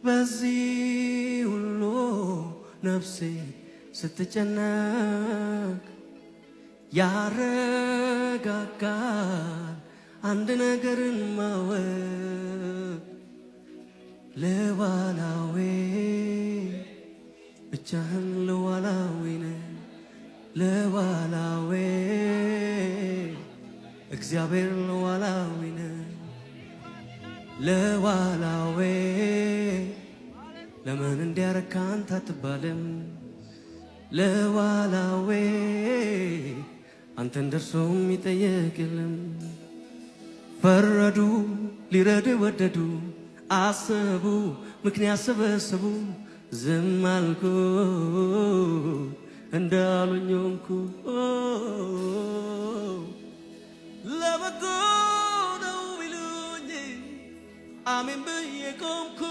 በዚህ ሁሉ ነፍሴ ስትጨነቅ ያረጋጋል አንድ ነገርን ማወቅ፣ ሉዓላዊ ብቻህን ሉዓላዊ ነህ፣ ሉዓላዊ እግዚአብሔር ሉዓላዊ ነህ፣ ሉዓላዊ ለምን እንዲያረካ አንተ አትባልም፣ ሉዓላዊ አንተን ደርሶ የሚጠየቅ የለም። ፈረዱ፣ ሊረዱ ወደዱ፣ አሰቡ፣ ምክንያት ሰበሰቡ፣ ዝም አልኩ፣ እንዳሉኝ ሆንኩ። ለበጎ ነው ቢሉኝ አሜን ብዬ ቆምኩ።